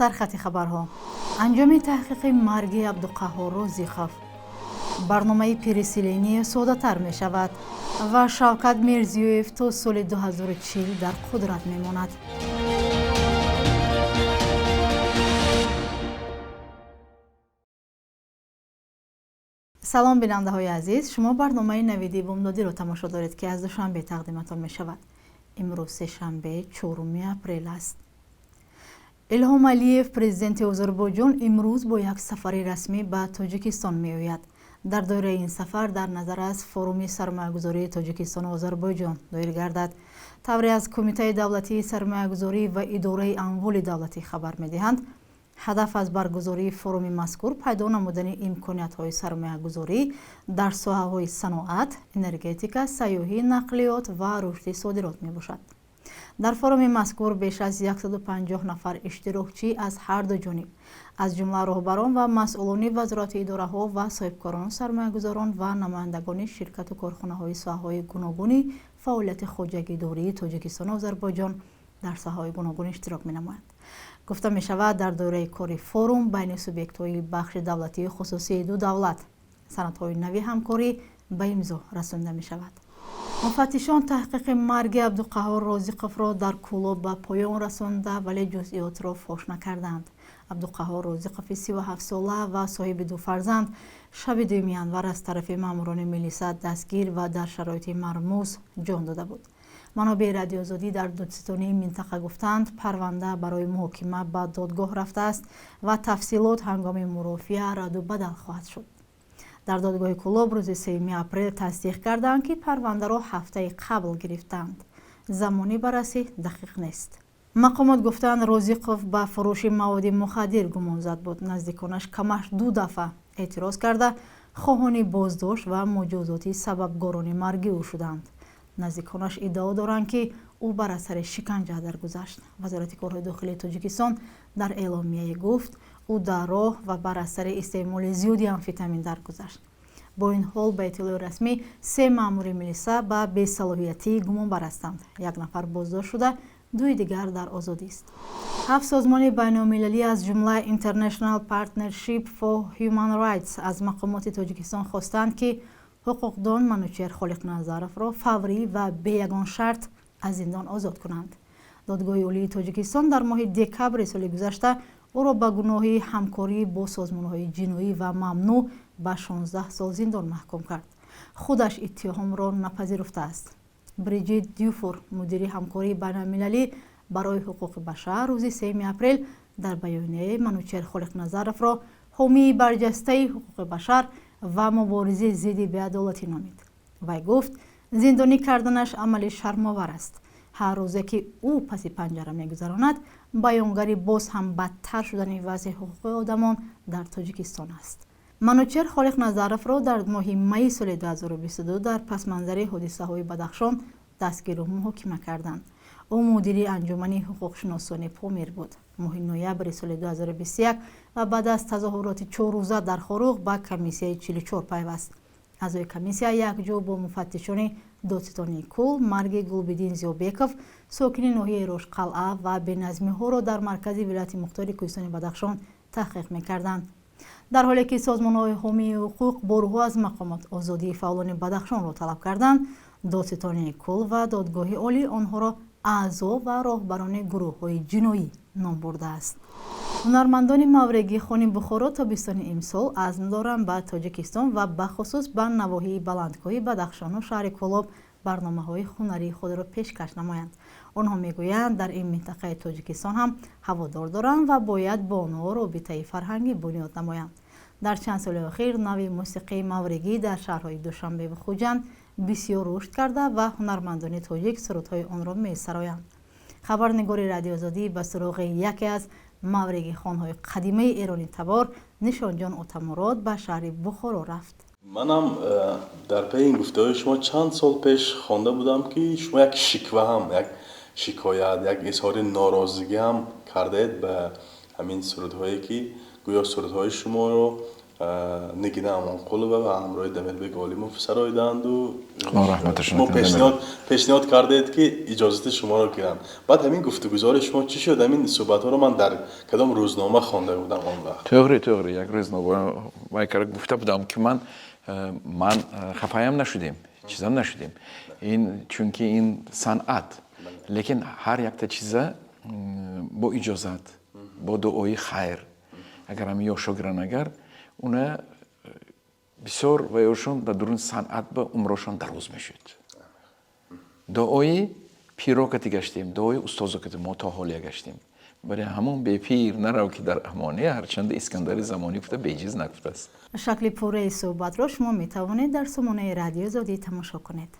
Сархати хабарҳо: анҷоми таҳқиқи марги Абдуқаҳҳор Розиқов, барномаи переселение соддатар мешавад ва Шавкат Мирзиёев то соли 2040 дар қудрат мемонад. Салом, бинандаҳои азиз, шумо барномаи Навиди бомдодиро тамошо доред, ки аз Душанбе тақдиматон мешавад. Имрӯз сешанбе, 4 апрел аст. Илҳом Алиев, президенти Озарбойҷон, имрӯз бо як сафари расмӣ ба Тоҷикистон меояд. Дар доираи ин сафар дар назар аст форуми сармоягузории Тоҷикистону Озарбойҷон доир гардад. Тавре аз Кумитаи давлатии сармоягузорӣ ва идораи амволи давлатӣ хабар медиҳанд, ҳадаф аз баргузории форуми мазкур пайдо намудани имкониятҳои сармоягузорӣ дар соҳаҳои саноат, энергетика, сайёҳӣ, нақлиёт ва рушди содирот мебошад. Дар форуми мазкур беш аз 150 нафар иштирокчӣ аз ҳар ду ҷониб, аз ҷумла роҳбарон ва масъулони вазорати идораҳо ва соҳибкорону сармоягузорон ва намояндагони ширкату корхонаҳои соҳаҳои гуногуни фаъолияти хоҷагидории Тоҷикистону Озарбойҷон дар соҳаҳои гуногун иштирок менамоянд. Гуфта мешавад, дар доираи кори форум байни субъектҳои бахши давлатию хусусии ду давлат санадҳои нави ҳамкорӣ ба имзо расонида мешавад. Муфаттишон таҳқиқи марги Абдуқаҳҳор Розиқовро дар Кӯлоб ба поён расонда, вале ҷузъиётро фош накарданд. Абдуқаҳҳор Розиқови 37-сола ва соҳиби ду фарзанд шаби 2 январ аз тарафи маъмурони милиса дастгир ва дар шароити мармуз ҷон дода буд. Манобеи Радиоозодӣ дар додситонии минтақа гуфтанд, парванда барои муҳокима ба додгоҳ рафтааст ва тафсилот ҳангоми мурофиа раду бадал хоҳад шуд. Дар додгоҳи Кӯлоб рӯзи 3 апрел тасдиқ карданд, ки парвандаро ҳафтаи қабл гирифтанд. Замони баррасӣ дақиқ нест. Мақомот гуфтанд, Розиқов ба фурӯши маводи мухаддир гумонзад буд. Наздиконаш камаш ду дафъа эътироз карда, хоҳони боздошт ва муҷозоти сабабгорони марги ӯ шуданд. Наздиконаш иддао доранд, ки ӯ бар асари шиканҷа даргузашт. Вазорати корҳои дохилии Тоҷикистон дар эъломияе гуфт, ӯ дар роҳ ва бар асари истеъмоли зиёди амфетамин даргузашт. Бо ин ҳол, ба иттилои расмӣ, се маъмури милиса ба бесалоҳиятӣ гумонбар ҳастанд. Як нафар боздошт шуда, дуи дигар дар озодист. Ҳафт созмони байналмилалӣ, аз ҷумла International Partnership for Human Rights, аз мақомоти Тоҷикистон хостанд, ки ҳуқуқдон Манучер Холиқназаровро фаврӣ ва бе ягон шарт аз зиндон озод кунанд. Додгоҳи Олии Тоҷикистон дар моҳи декабри соли гузашта ӯро ба гуноҳи ҳамкорӣ бо созмонҳои ҷиноӣ ва мамнӯъ ба 16 сол зиндон маҳкум кард. Худаш иттиҳомро напазируфтааст. Бриҷит Дюфур, мудири ҳамкории байналмилалӣ барои ҳуқуқи башар, рӯзи 3 апрел дар баёнияе Манучер Холиқназаровро ҳомии барҷастаи ҳуқуқи башар ва муборизаи зидди беадолатӣ номид. Вай гуфт, зиндонӣ карданаш амали шармовар аст. Ҳар рӯзе ки ӯ паси панҷара мегузаронад, баёнгари боз ҳам бадтар шудани вазъи ҳуқуқи одамон дар Тоҷикистон аст. Манучер Холиқназаровро дар моҳи майи соли 2022 дар пасманзари ҳодисаҳои Бадахшон дастгиру муҳокима карданд. Ӯ мудири анҷумани ҳуқуқшиносони Помир буд. Моҳи ноябри соли 2021 ва баъд аз тазоҳуроти чоррӯза дар Хоруғ ба комиссияи 44 пайваст. Аъзои комиссия якҷо бо муфаттишони додситонии кул марги Гулбиддин Зиёбеков, сокини ноҳияи Рошқалъа, ва беназмиҳоро дар маркази вилояти мухтори Кӯҳистони Бадахшон таҳқиқ мекарданд. Дар ҳоле ки созмонҳои ҳомии ҳуқуқ борҳо аз мақомот озодии фаъолони Бадахшонро талаб карданд, додситонии кул ва Додгоҳи олӣ онҳоро аъзо ва роҳбарони гурӯҳҳои ҷиноӣ ном бурдааст. Ҳунармандони маврегии хони Бухоро тобистони имсол азм доранд ба Тоҷикистон ва бахусус ба навоҳии баландкӯҳи Бадахшону шаҳри Кӯлоб барномаҳои ҳунарии худро пешкаш намоянд. Онҳо мегӯянд, дар ин минтақаи Тоҷикистон ҳам ҳаводор доранд ва бояд бо онҳо робитаи фарҳангӣ бунёд намоянд. Дар чанд соли охир нави мусиқии маврегӣ дар шаҳрҳои Душанбе ва Хуҷанд бисёр рушд карда ва ҳунармандони тоҷик сурудҳои онро месароянд. Хабарнигори Радиоозодӣ ба суроғи яке аз маврегихонҳои қадимаи эронӣ табор Нишонҷон Отамурод ба шаҳри Бухоро рафт. Манам дар пайи ин гуфтаҳои шумо чанд сол пеш хонда будам, ки шумо як шиква ҳам, як шикоят, як изҳори норозигӣ ҳам кардаед ба ҳамин сурудҳое, ки гӯё сурудҳои шуморо Нигина Амонқулова ва ҳамроҳи Дамирбек Олимов сароидаанду шумо пешниҳод кардаед, ки иҷозати шуморо гиранд. Баъд ҳамин гуфтугузори шумо чӣ шуд? Ҳамин суҳбатҳоро ман дар кадом рӯзнома хонда будам он вақт? Тӯғри, як рӯзнома вай карда гуфта будам, ки ман хафаям нашудем, чизам нашудем. Ин чунки ин санъат, лекин ҳар якта чиза бо иҷозат, бо дуои хайр, агар ҳамин ёшо гиранд, агар уна бисёр ва ёшон дар дуруни санъат ба умрошон дароз мешуд. Дуои пиро кати гаштем, дуои устозо кати мо то ҳолия гаштем. Барои ҳамон бепир нарав, ки дар амонӣ, ҳарчанд Искандари замонӣ гуфта беҷиз нагуфтааст. Шакли пурраи суҳбатро шумо метавонед дар сомонаи Радиои Озодӣ тамошо кунед.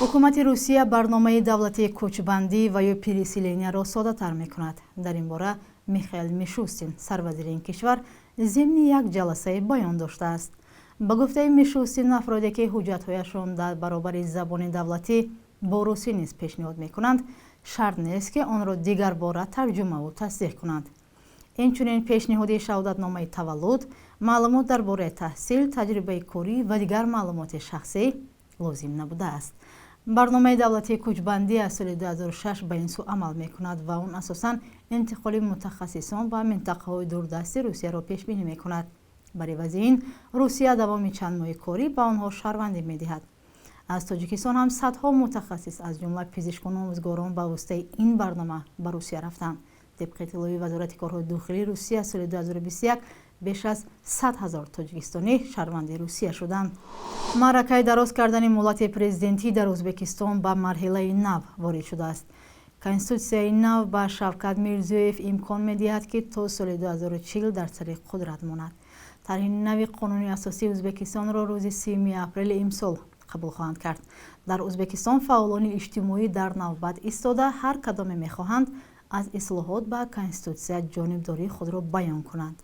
Ҳукумати Русия барномаи давлатии кӯчбандӣ ва ё переселенияро соддатар мекунад. Дар ин бора Михаил Мишустин, сарвазири ин кишвар, зимни як ҷаласае баён доштааст. Ба гуфтаи Мишустин, афроде ки ҳуҷҷатҳояшон дар баробари забони давлатӣ бо русӣ низ пешниҳод мекунанд, шарт нест, ки онро дигар бора тарҷумаву тасдиқ кунанд. Инчунин пешниҳоди шаҳодатномаи таваллуд, маълумот дар бораи таҳсил, таҷрибаи корӣ ва дигар маълумоти шахсӣ лозим набудааст. Барномаи давлатии кӯчбандӣ аз соли 2006 ба ин сӯ амал мекунад ва он асосан интиқоли мутахассисон ба минтақаҳои дурдасти Русияро пешбинӣ мекунад. Бар ивази ин Русия давоми чанд моҳи корӣ ба онҳо шаҳрвандӣ медиҳад. Аз Тоҷикистон ҳам садҳо мутахассис, аз ҷумла пизишкону омӯзгорон, ба воситаи ин барнома ба Русия рафтанд. Тибқи иттилои Вазорати корҳои дохилии Русия, соли 2021 беш аз 100 ҳазор тоҷикистонӣ шаҳрванди Русия шуданд. Маъракаи дароз кардани муҳлати президентӣ дар Ӯзбекистон ба марҳилаи нав ворид шудааст. Конститутсияи нав ба Шавкат Мирзиёев имкон медиҳад, ки то соли 2040 дар сари қудрат монад. Тарҳи нави қонуни асосии Ӯзбекистонро рӯзи 3 апрели имсол қабул хоҳанд кард. Дар Ӯзбекистон фаъолони иҷтимоӣ дар навбат истода, ҳар кадоме мехоҳанд аз ислоҳот ба конститутсия ҷонибдории худро баён кунанд.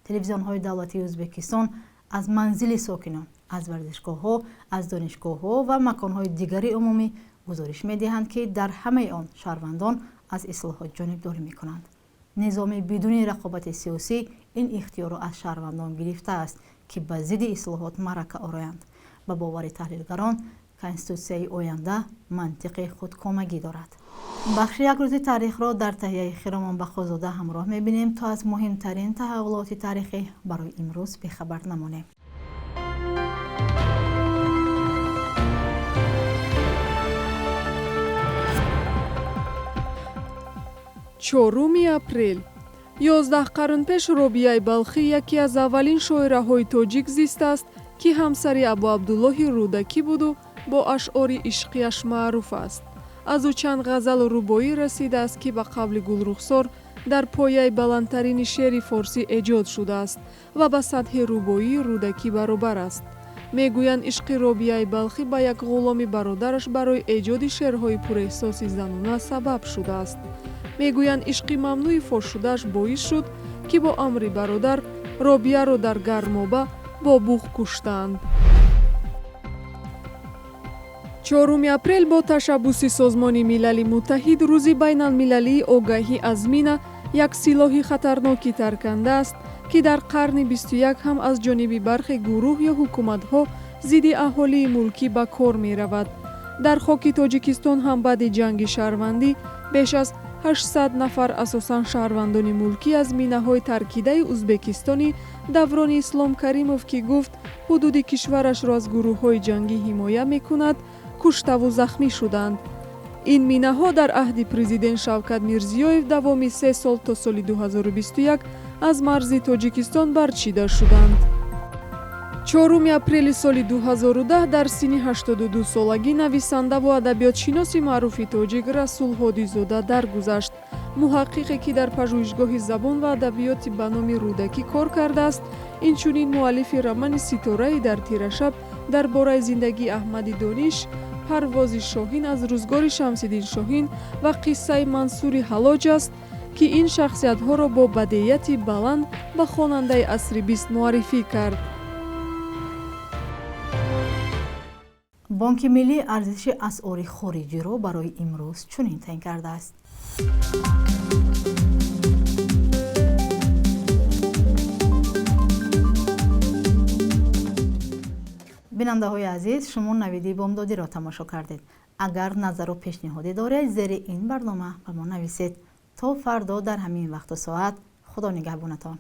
Телевизионҳои давлатии Ӯзбекистон аз манзили сокинон, аз варзишгоҳҳо, аз донишгоҳҳо ва маконҳои дигари умумӣ гузориш медиҳанд, ки дар ҳамаи он шаҳрвандон аз ислоҳот ҷонибдорӣ мекунанд. Низоми бидуни рақобати сиёсӣ ин ихтиёрро аз шаҳрвандон гирифтааст, ки ба зидди ислоҳот маърака ороянд. Ба бовари таҳлилгарон, конститутсияи оянда мантиқи худкомагӣ дорад. Бахши як рӯзи таърихро дар таҳияи Хиромон Бахозода ҳамроҳ мебинем, то аз муҳимтарин таҳаввулоти таърихӣ барои имрӯз бехабар намонем. 4 апрел. 11 қарн пеш Робияи Балхӣ яке аз аввалин шоираҳои тоҷик зистааст, ки ҳамсари Абу Абдуллоҳи Рӯдакӣ буду бо ашъори ишқияш маъруф аст. Аз ӯ чанд ғазалу рубоӣ расидааст, ки ба қавли Гулрухсор дар пояи баландтарини шеъри форсӣ эҷод шудааст ва ба сатҳи рубоии Рӯдакӣ баробар аст. Мегӯянд, ишқи Робияи Балхӣ ба як ғуломи бародараш барои эҷоди шеърҳои пурэҳсоси занона сабаб шудааст. Мегӯянд, ишқи мамнӯи фошшудааш боис шуд, ки бо амри бародар Робияро дар гармоба бо буғ куштанд. 4 апрел бо ташаббуси Созмони Милали Муттаҳид рӯзи байналмилалии огаҳӣ аз мина, як силоҳи хатарноки тарканда аст, ки дар қарни 21 ҳам аз ҷониби бархе гурӯҳ ё ҳукуматҳо зидди аҳолии мулкӣ ба кор меравад. Дар хоки Тоҷикистон ҳам баъди ҷанги шаҳрвандӣ беш аз 800 нафар, асосан шаҳрвандони мулкӣ, аз минаҳои таркидаи Ӯзбекистони даврони Ислом Каримов, ки гуфт ҳудуди кишварашро аз гурӯҳҳои ҷангӣ ҳимоя мекунад, куштаву захмӣ шуданд. Ин минаҳо дар аҳди президент Шавкат Мирзиёев давоми 3 сол то соли 2021 аз марзи Тоҷикистон барчида шуданд. 4 апрели соли 2010 дар синни 82 солагӣ нависандаву адабиётшиноси маъруфи тоҷик Расул Ҳодизода даргузашт. Муҳаққиқе, ки дар пажӯҳишгоҳи забон ва адабиёти ба номи Рӯдакӣ кор кардааст, инчунин муаллифи романи «Ситораи дар тирашаб» дар бораи зиндагии Аҳмади Дониш, парвози Шоҳин аз рӯзгори Шамсиддин Шоҳин ва қиссаи Мансури Ҳалоҷ аст, ки ин шахсиятҳоро бо бадеияти баланд ба хонандаи асри бист муаррифӣ кард. Бонки Миллӣ арзиши асъори хориҷиро барои имрӯз чунин таъин кардааст. Бинандаҳои азиз, шумо Навиди бомдодиро тамошо кардед. Агар назару пешниҳоде доред, зери ин барнома ба мо нависед. То фардо дар ҳамин вақту соат, Худо нигаҳбонатон.